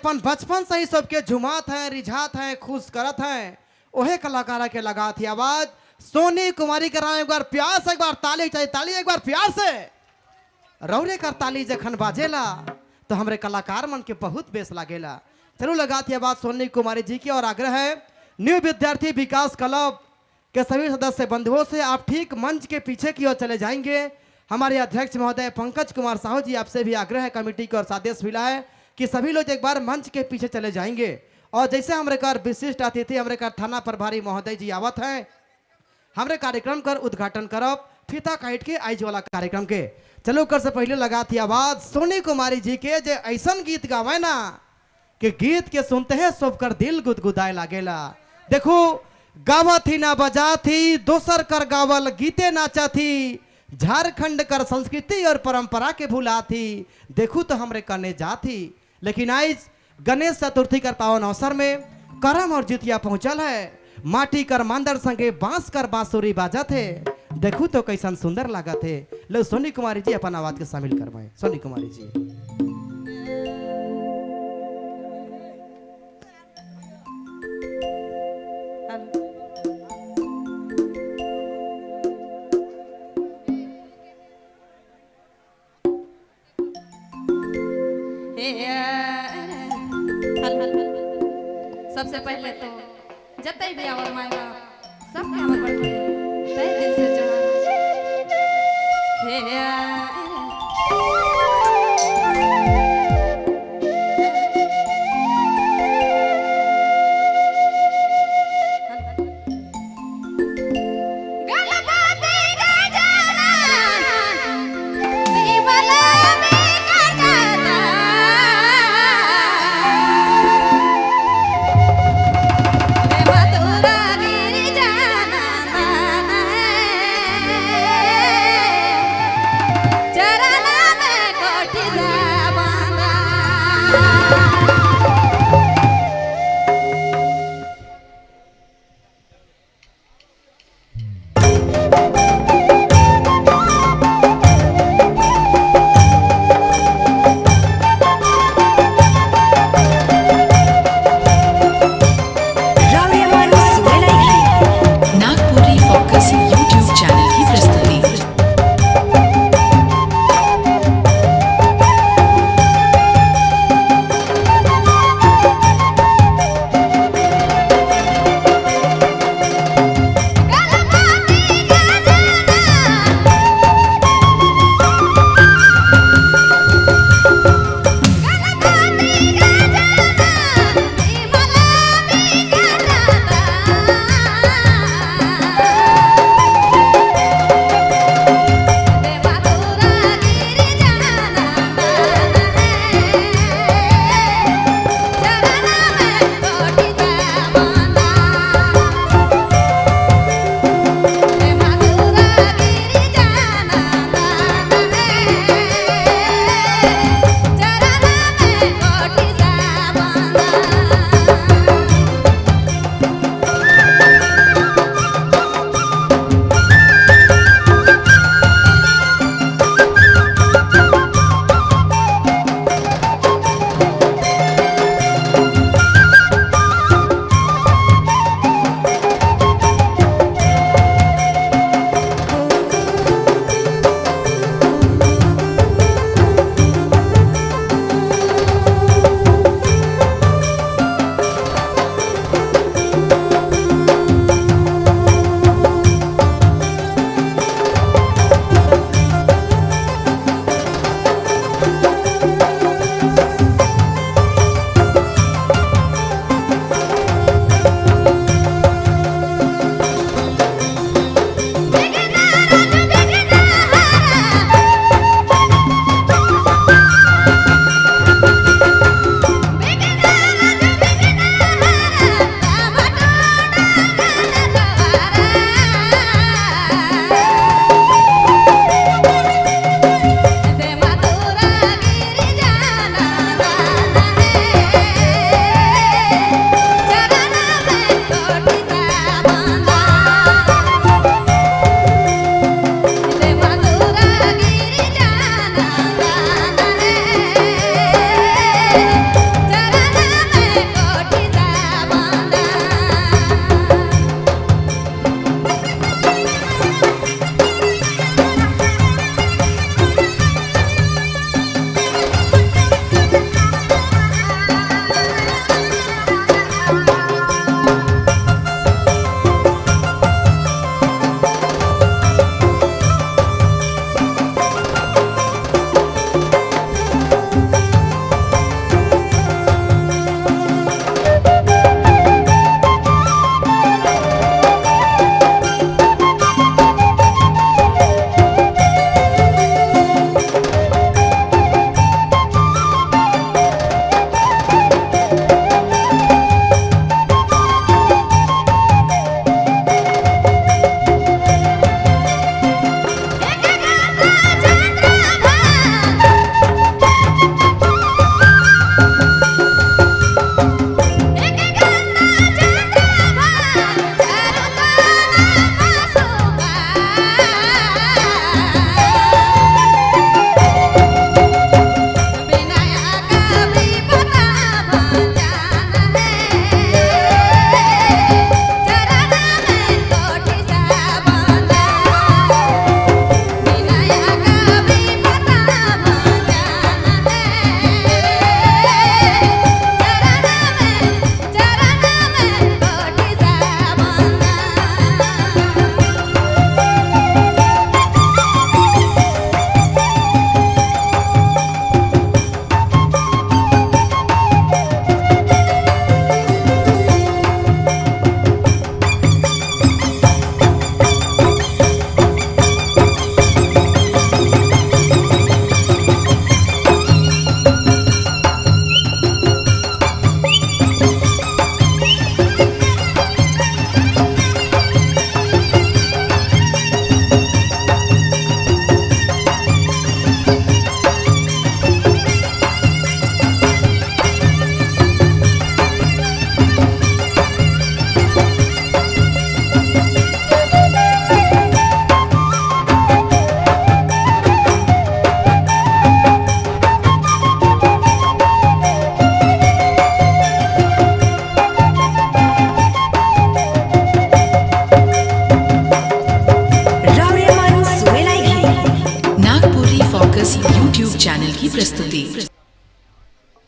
अपन बचपन से ही सबके झुमात हैं, रिझात हैं, खुश करत हैं, ओहे कलाकार के लगात ही आवाज सोनी कुमारी के राय। एक बार प्यार से एक बार ताली चाहिए, ताली एक बार प्यार से। रौरे कर ताली जखन बाजेला तो हमरे कलाकार मन के बहुत बेस लागेला। चलो लगाती आवाज सोनी कुमारी जी की। और आग्रह है न्यू विद्यार्थी विकास क्लब के सभी सदस्य बंधुओं से, आप ठीक मंच के पीछे की ओर चले जाएंगे। हमारे अध्यक्ष महोदय पंकज कुमार साहू जी, आपसे भी आग्रह है, कमेटी की ओर से आदेश मिला है कि सभी लोग एक बार मंच के पीछे चले जाएंगे। और जैसे हमारे कर विशिष्ट अतिथि हमारे कर थाना प्रभारी महोदय जी आवत हैं, हमारे कार्यक्रम कर उद्घाटन करब फीता काट के आइज वाला कार्यक्रम के। चलो कर से पहले लगा थी आवाज सोनी कुमारी जी के, जे ऐसन गीत गावे ना कि गीत के सुनते हैं सब कर दिल गुदगुदाए लागेला। देखो गावा थी ना बजा थी, दोसर कर गावल गीते नाचा थी, झारखंड कर संस्कृति और परंपरा के भुला थी, देखू तो हमरे कने जा थी। लेकिन आज गणेश चतुर्थी कर पावन अवसर में करम और जितिया पहुंचल है, माटी कर मांदर संगे बांस कर बांसुरी बाजा थे, देखू तो कैसन सुंदर लगा थे। लो सोनी कुमारी जी अपन आवाज के शामिल करवाए। सोनी कुमारी जी। सबसे पहले तो जतई भी our my बाप सबके हमर बड़ तय दिल से